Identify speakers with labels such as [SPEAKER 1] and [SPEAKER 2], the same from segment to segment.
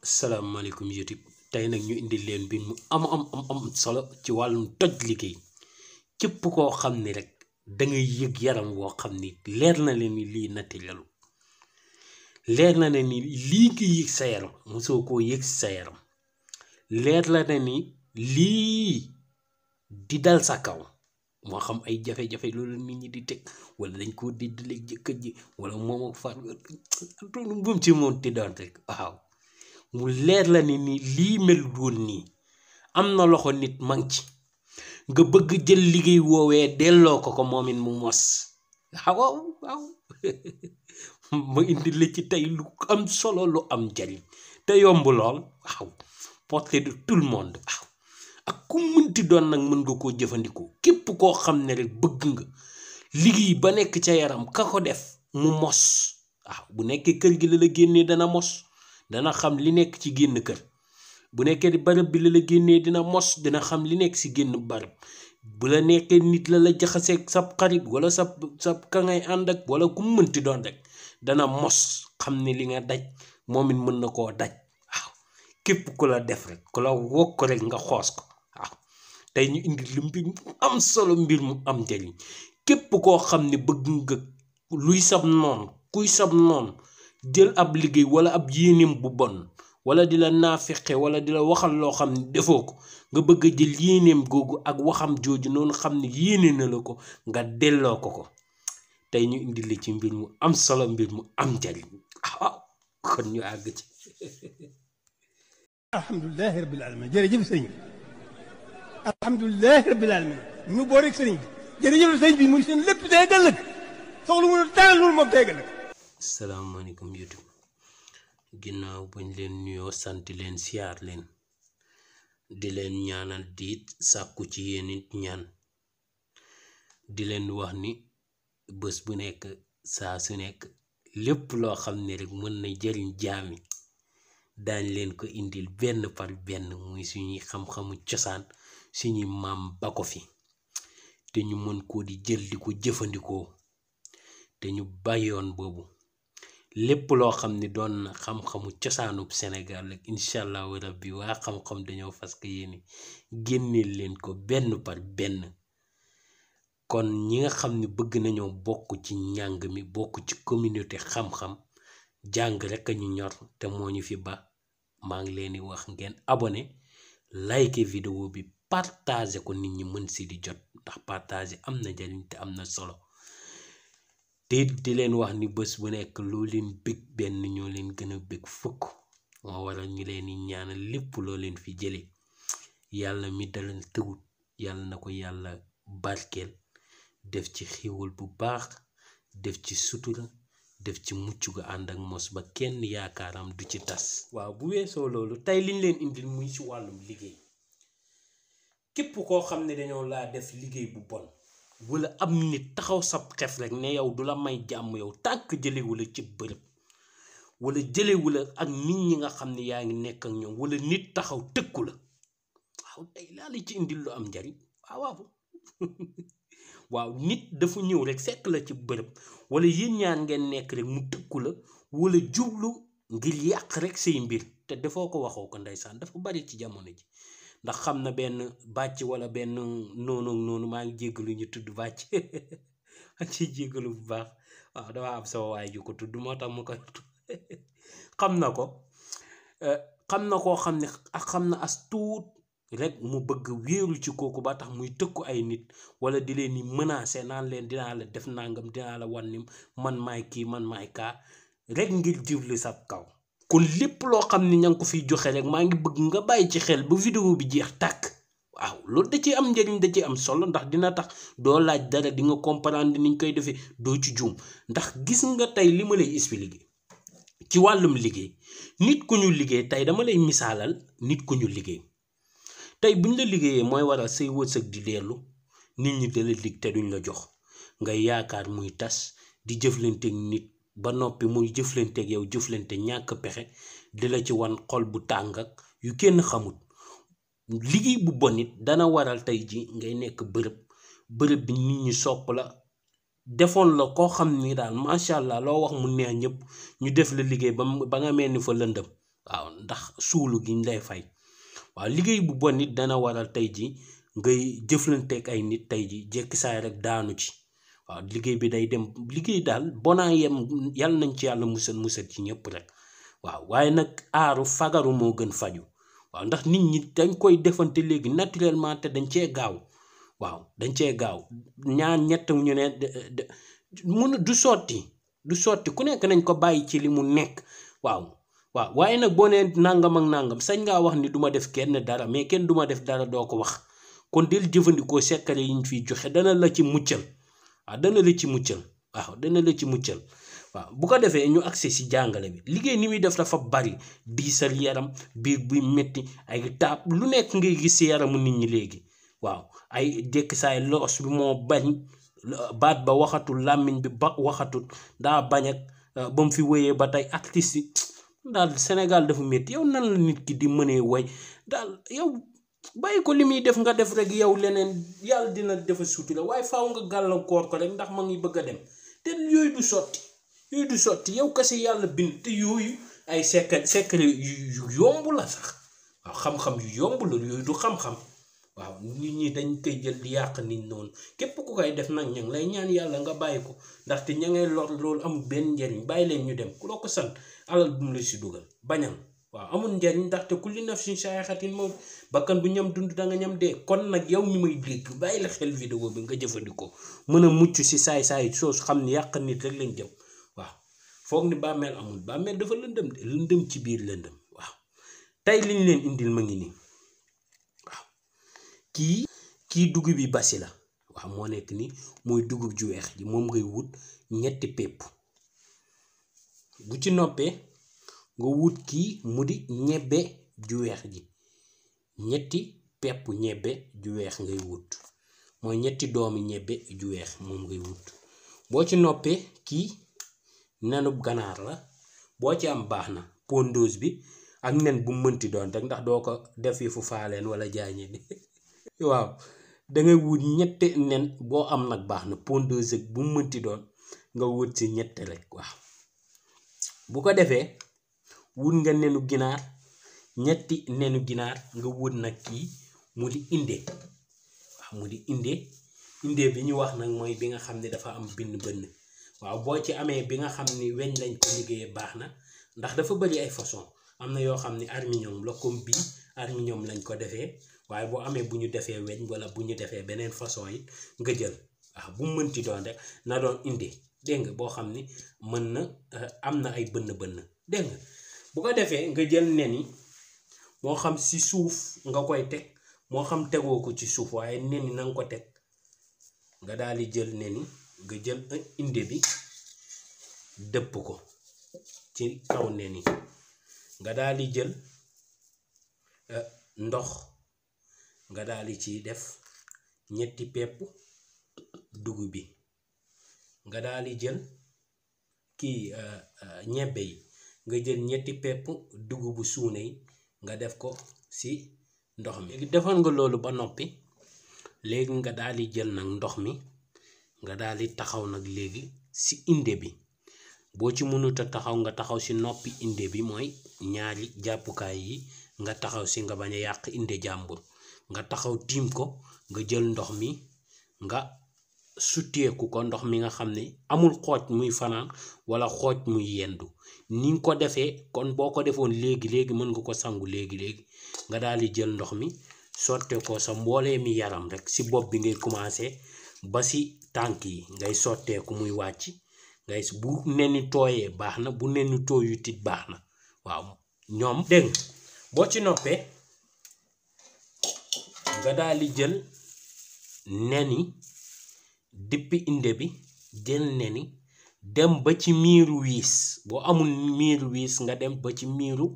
[SPEAKER 1] salaamaaleykum YouTube tey nag ñu indi leen bi mu am solo ci wàllum toj liggéey képp koo xam ni rek da ngay yëg yaram woo xam ni leer na leen ni lii naturel leer na ne ni lii ngi yëg sa yaram mosoo koo yëg sa yaram leer la ne ni lii di dal sa kaw moo xam ay jafe-jafe loolu nit ñi di teg wala dañ koo déddaleeg jëkkër ji wala moom ak far bu mu ci moom ti doon rek waaw mu leer la ni lii mel woon nii am na loxo nit mang ci nga bëgg jël liggéey woowee delloo ko moom it mu mos waaw ma indi la ci tey lu am solo lu am njariñ te yomb lool waaw portée de tout le monde waaw ak ku mënti doon nag mën nga koo jëfandikoo képp koo xam ne rek bëgg nga liggéey ba nekk ca yaram ka ko def mu mos waaw bu nekkee kër gi la génnee dana mos dana xam li nekk ci génn kër bu nekkee di barab bi la génnee dina mos dina xam li nekk ci génn barab bu la nekkee nit la jaxaseeg sab xarit wala sab ka ngay ànd ak wala ku mënti doon rek dana mos xam ne li nga daj moom it mën na koo daj waaw képp ku la def rek ku la wokk rek nga xoos ko waaw tey ñu indi lu mbir mu am solo mbir mu am njariñ képp koo xam ne bëgg nga luy sab noon kuy sab noon jël ab liggéey wala ab yéeneem bu bon wala di la naafeqe wala di la waxal loo xam ne defoo ko nga bëgg a jël yéeneem googu ak waxam jooju noonu xam ne yéene na la ko nga delloo ko tey ñu indi la ci mbir mu am solo mbir mu am njariñ waaw kon ñu àgg ci
[SPEAKER 2] alhamdulilahi rabbil alamin jërëjëf sëriñ bi alhamdulilahi rabbil alamin ñu boo rek sëriñ bi jërëjëf sëriñ bi muy seen lépp day ëllëg soxlu mu dara loolu moom day ëllëg.
[SPEAKER 1] salaamaaleykum YouTube ginnaaw bañ leen nuyoo sant leen siyaar leen di leen ñaanal diit sàkku ci yéen it ñaan di leen wax ni bés bu nekk saa su nekk lépp loo xam ne rek mën na jëriñ jaami daañ leen ko indil benn par benn muy suñuy xam-xamu cosaan suñuy maam ba ko fi te ñu mën koo di jël di ko jëfandikoo te ñu bàyyoon boobu lépp loo xam ne doon na xam-xamu cosaanub Sénégal rek incha allahu rabbi waa xam-xam dañoo fas yéene génneel leen ko benn par benn kon ñi nga xam ne bëgg nañoo bokk ci njàng mi bokk ci communauté xam-xam jàng rek a ñu ñor te moo ñu fi ba maa ngi leen di wax ngeen abonné like vidéo bi partager ko nit ñi mën si di jot ndax partager am na njariñ te am na solo te di leen wax ni bés bu nekk loo leen bëgg benn ñoo leen gën a bëgg fukk moo waral ñu leen di ñaanal lépp loo leen fi jële yàlla mi dalal tëwut yàlla na ko yàlla barkeel def ci xiiwal bu baax def ci sutura def ci mucc gu ànd ak mos ba kenn yaakaaram du ci tas. waaw bu weesoo loolu tey liñ leen indil muy ci wàllum liggéey képp koo xam ne dañoo laa def liggéey bu bon wala am nit taxaw sab xef rek ne yow du la may jàmm yow tànk jëlewula ci bërëb wala jëlewula ak nit ñi nga xam ne yaa ngi nekk ak ñoom wala nit taxaw tëkku la waaw tey laa la ci indil lu am njariñ waaw waaw nit dafa ñëw rek fekk la ci bërëb wala yéen ñaan ngeen nekk rek mu tëkku la wala jublu ngir yàq rek say mbir te dafoo ko waxoo ko ndeysaan dafa bari ci jamono ji ndax xam na benn bàcc wala benn noonu maa ngi jéggalu ñu tudd bàcc ak ci jéggalu bu baax waaw dama am sama waay ju ko tudd moo tax mu koy xam na ko xam na koo xam ne ak xam na as tuut rek mu bëgg wéeru ci kooku ba tax muy tëkku ay nit wala di leen ni menacer naan leen dinaa la def nangam dinaa la wan ni man maay kii man maay kaa rek ngir jiwli sab kaw kon lépp loo xam ne ña ngi ko fiy joxe rek maa ngi bëgg nga bàyyi ci xel ba vidéo bi jeex tàkk waaw loolu da ciy am njëriñ da ciy am solo ndax dina tax doo laaj dara di nga comprendre niñ koy defee doo ci juum ndax gis nga tey li ma lay expliquer ci wàllum liggéey nit ku ñu liggéey tey dama lay misaalal nit ku ñu liggéey tey buñ la liggéeyee mooy waral say wërsëg di leerlu nit ñi dala lig te duñ la jox ngay yaakaar muy tas di jëflanteeg nit ba noppi muy jëflanteeg yow jëflante ñàkk pexe di la ci wan xol bu tàng ak yu kenn xamut liggéey bu bon it dana waral tey ji ngay nekk bërëb bi nit ñi sopp la defoon la koo xam ni daal macha allah loo wax mu neex ñëpp ñu def la liggéey ba nga mel ni fa lëndëm waaw ndax suulu gi ñu lay fay waaw liggéey bu bon nit dana waral tey ji ngay jëflanteeg ay nit tey ji jekki saay rek daanu ci waaw liggéey bi day dem liggéey daal bonaa yem yàlla nañ ci yàlla musal ci ñëpp rek waaw waaye nag aaru fagaru moo gën faju waaw ndax nit ñi dañ koy defante léegi naturellement te dañ cee gaaw waaw dañ cee gaaw ñaar ñett ñu ne du sotti ku nekk nañ ko bàyyi ci li mu nekk waaw waaye nag boo nee nangam ak nangam sañ ngaa wax ni duma def kenn dara mais kenn duma def dara doo ko wax kon del jëfandikoo secret yi ñu fiy joxe dana la ci muccal waaw dana la ci muccal waaw bu ko defee ñu accès si jàngale bi liggéey ni muy def dafa bari diisal yaram biir buy metti ay taab lu nekk ngay gis si yaramu nit ñi léegi waaw ay jékki saay loos bi moo bañ baat ba waxatul làmmiñ bi ba waxatul daa bañ ak ba mu fi wéyee ba tey artistes yi daal Sénégal dafa métti yow nan la nit ki di mënee way daal yow bàyyi ko li muy def nga def rek yow leneen yàlla dina defa suuti la waaye faaw nga gàllankoor ko rek ndax ma ngi bëgg a dem te yooyu du sotti yow kese yàlla bind te yooyu ay secret yu yomb la sax waaw xam-xam yu yomb la yooyu du xam-xam waaw nit ñi dañ koy jël di yàq nit noonu képp ku koy def nag ña ngi lay ñaan yàlla nga bàyyi ko ndaxte ña ngay lor loolu amul benn njariñ bàyyi leen ñu dem ku la ko sant alal bu mu la si dugal bañal waaw amul njariñ ndaxte kulli nafsin zaa'iqatul mawt bakkan bu ñam dund da nga ñam dee kon nag yow mi may dégg bàyyi la xel vidéo bi nga jëfandikoo mën a mucc si saay soosu xam ni yàq nit rek lañ jëm waaw foog ni bàmmeel amul bàmmeel dafa lëndëm ci biir lëndëm waaw tey liñ leen indil ma ngi nii waaw kii dugub bi basi la waaw moo nekk ni mooy dugub ju weex ji moom ngay wut ñetti pepp bu ci noppee nga wut kii mu di ñebbe ju weex ji ñetti pepp ñebbe ju weex ngay wut mooy ñetti doomi ñebbe ju weex moom ngay wut boo ci noppee kii nenub ganaar la boo ci am baax na pondeuse bi ak nen bu mënti doon rek ndax doo ko def yi fu faaleen wala jaañe bi waaw dangay wut ñette nen boo am nag baax na pondeuse ak bu mënti doon nga wut ci ñette rek waaw bu ko defee wut nga nenu ginaar ñetti nenu ginaar nga wut nag kii mu di inde waaw mu di inde bi ñu wax nag mooy bi nga xam ne dafa am bind bënn waaw boo ci amee bi nga xam ni weñ lañ ko liggéeyee baax na ndax dafa bari ay façon am na yoo xam ni aluminium la comme bii aluminium lañ ko defee waaye boo amee bu ñu defee weñ wala bu ñu defee beneen façon it nga jël waaw bu mu mënti doon rek na doon inde dégg nga boo xam ni mën na am na ay bënn dégg nga bu ko defee nga jël nen yi moo xam si suuf nga koy teg moo xam tegoo ko ci suuf waaye nen yi na nga ko teg nga daal di jël nen yi nga jël inde bi dëpp ko ci kaw nen yi nga daal di jël ndox nga daal di ci def ñetti pepp dugub bi nga daal di jël kii ñebbe yi nga jël ñetti pepp dugubu suune yi nga def ko ci ndox mi léegi defal nga loolu ba noppi léegi nga daal di jël nag ndox mi nga daal di taxaw nag léegi ci inde bi boo ci mënut a taxaw nga taxaw ci noppi inde bi mooy ñaari jàppukaay yi nga taxaw ci nga bañ a yàq inde jàmbur nga taxaw tiim ko nga jël ndox mi nga sutteeku ko ndox mi nga xam ne amul xooj muy fanaan wala xooj muy yendu ni nga ko defee kon boo ko defoon léegi mën nga ko sangu léegi nga daal di jël ndox mi sotte ko sa mboolee mi yaram rek ci bopp bi ngay commencé ba ci tànk yi ngay sotteeku muy wàcc ngay bu neni tooyee baax na bu neni tooyu tit baax na waaw ñoom dégg boo ci noppee nga daal di jël neni dippi inde bi jël neni dem ba ci miiru wiis boo amul miiru wiis nga dem ba ci miiru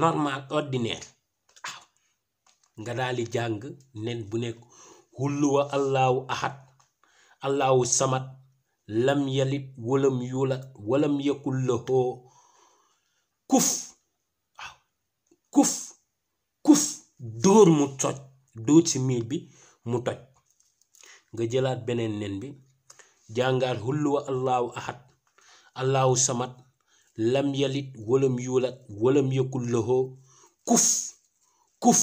[SPEAKER 1] normal ordinaire waaw nga daal di jàng nen bu nekk hulluwa allahu ahad allahu samad lam yalid walam yulat walam yakul lahu kuf waaw kuf dóor mu toj dóor ci miir bi mu toj nga jëlaat beneen nen bi jàngaat hulluwa allahu ahad allahu samad lam yalit walam yuulat walam yakul lahu kuf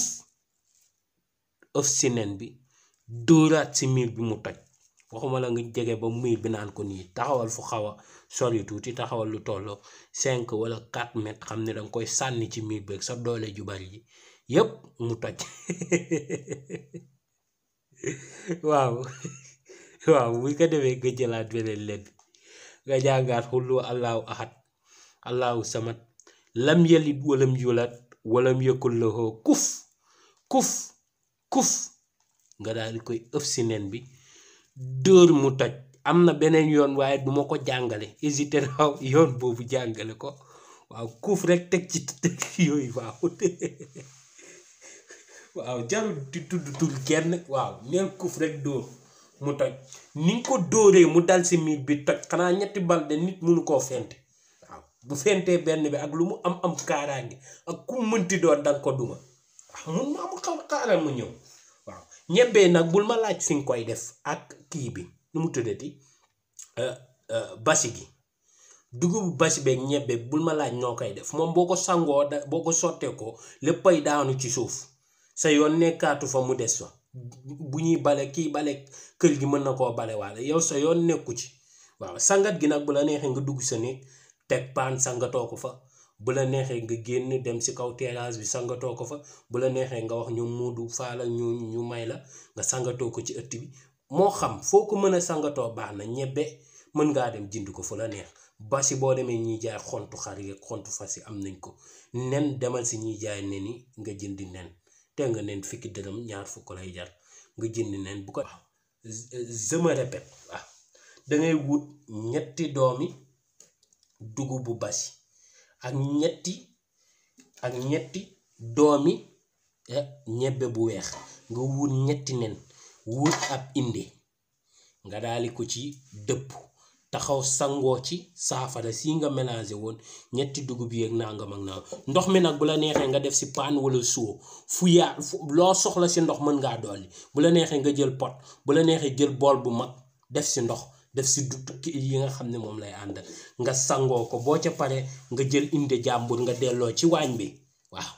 [SPEAKER 1] ëf si nen bi dóoraat si miir bi mu toj waxuma la nga jege ba miir bi naan ko nii taxawal fu xaw a sori tuuti taxawal lu tolloo 5 wala 4 mètres xam ne danga koy sànni ci miir beeg sa doole ju bari ji yépp mu toj waaw bu ko defee nga jëlaat beneen leen nga jàngaat xullu allahu ahad allahu samad lam yalid walam yulat walam yakul lahu kuf nga daal di koy ëf si nen bi dóor mu toj. am na beneen yoon waaye duma ko jàngale hésité na yoon boobu jàngale ko waaw kuuf rek teg ci teg yooyu waaw jarul di tudd tur kenn waaw neel kuuf rek dóor mu toj ni nga ko dóoree mu dal si miir bi toj xanaa 3 bal de nit mënu koo fente waaw bu fentee benn bi ak lu mu am kaaraange ak ku mënti doon danga ko duma waaw mun ma am xaaral mu ñëw waaw ñebbe nag bul ma laaj fi nga koy def ak kii bi nu mu tuddati basi gi dugubu basi beeg ñebbe bul ma laaj noo koy def moom boo ko sangoo boo ko sottee ko léppay daanu ci suuf sa yoon nekkaatu fa mu des fa bu ñuy bale kii bale kër gi mën na koo bale waale yow sa yoon nekku ci waaw sangat gi nag bu la neexee nga dugg sa néeg teg paan sangatoo ko fa bu la neexee nga génn dem si kaw terrasse bi sangatoo ko fa bu la neexee nga wax ñu muudu faala ñu may la nga sangatoo ko ci ëtt bi moo xam foo ko mën a sangatoo baax na ñebbe mën ngaa dem jënd ko fu la neex basi boo demee ñiy jaay xontu xar yi xontu fas yi am nañ ko nen demal si ñiy jaay nen yi nga jëndi nen te nga nen fukki dërëm 20 lay jar nga jëndi nen bu ko je me répète waaw dangay wut 3 doomi dugubu basi ak ñetti doomi ñebbe bu weex nga wut 3 nen wut ab inde nga daali ko ci dëpp taxaw sangoo ci saafara si nga mélangé woon 3 dugub yi ak nangam ak nangam ndox mi nag bu la neexee nga def si paan wala suo loo soxla si ndox mën ngaa dolli bu la neexee nga jël pot bu la neexee jël bool bu mag def si ndox def si yi nga xam ne moom lay àndal nga sangoo ko boo ca pare nga jël inde jàmbur nga delloo ci waañ bi waaw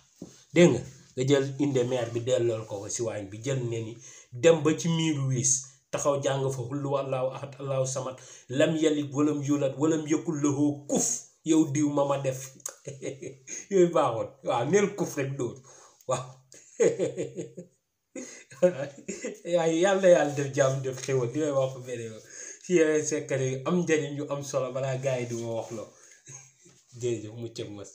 [SPEAKER 1] dégg nga jël inde meer bi dellool ko si waañ bi jël ne ni dem ba ci miiru wiis taxaw jàng fa xullu allahu ahad allahu samad lam yalit walam yulat walam yakul lahu kuf yow diw ma def yooyu baaxoon waaw neel kuf rek dóor waaw yàlla def jàmm def xéwal di may wax ko beneen si yeneen secret yu am njëriñ yu am solo balaa gars yi di ma wax loo jërëjëf mu cëg mas